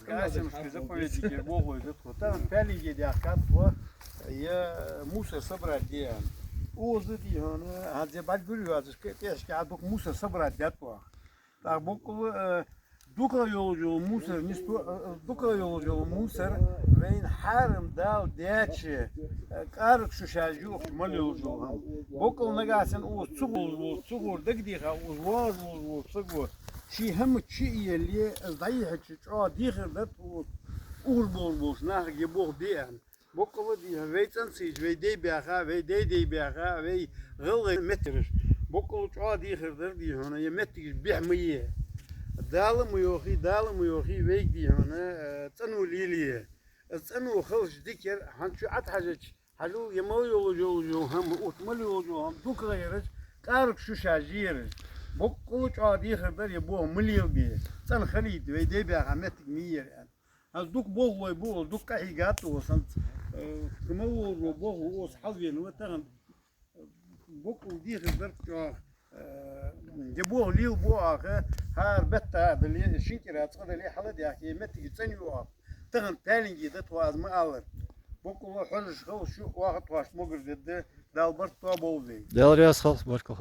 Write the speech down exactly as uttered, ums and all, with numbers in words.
Касимский заповеднике болх бой да тхо. Тахан паьлинге даьхкад тхо, е мусор собрать де аьнна. Укхаза дий хьона, хӀанз е бӀаргагур йоацаш, тӀехьашка дукха мусор собрать даьд оаха. ТӀаккха боккъала, э, дукха йолаш йола мусор, нисто, э, э, дукха йолаш йола мусор, вайна хьарам Дала даьча, э, къаракъ шу шажи охча мел йолаш йола хӀама. Боккъала нагахьа санна укхаза ца гӀолаш волча, ца гӀора дагадеха, укхаза воагӀаш волаш волча саго, ший хӀама чу а елле, из дӀайихьача чӀоагӀа дехар дар тхо укхаза болаш болча нахага е болх бе аьнна. Боккъала дий хьона, вай цӀенцийча, вай дай баьха, вай дай-дай баьха, вай гӀалгӀай меттигаш. Боккъала чӀоагӀа дехар дар дий хьона, е меттигаш бихьа ма е. Дала ма йоахий, Дала ма йоахий, вайга дий хьона, э, цӀено лелае. Из цӀено хилча дика яр, хӀанз чу Ӏотхьажача, хьажал, е мел йолаш йола хӀама, укх мел йолаш йола хӀама дукха яраш, къаракъ шу шажи яраш. Боккъала чӀоагӀа дехар дар, е болх ма лелабе. ЦӀена хилийта, вай дай баьха меттиг ма йий ер аьнна. Аз дукха болхлой ба, аз дукха къахьийгад оаха, хӀанз, э, тха мел волаш вола болхло оаха хьалвена ва тахан. Боккъала дехар дар чӀоагӀа, э, е болх лелабу оаха, хӀара бетта а дале, шин кӀира цкъа дале, хьалдаьхка, е меттигаш цӀена ю оаха. Тахан паьлинге да тхо, аз ма аллара. Боккъала хьожаш хила шу, оаха тхоашта могар дергда, Дала барт тоаболба вай. Даьла раьза хилва, баркал.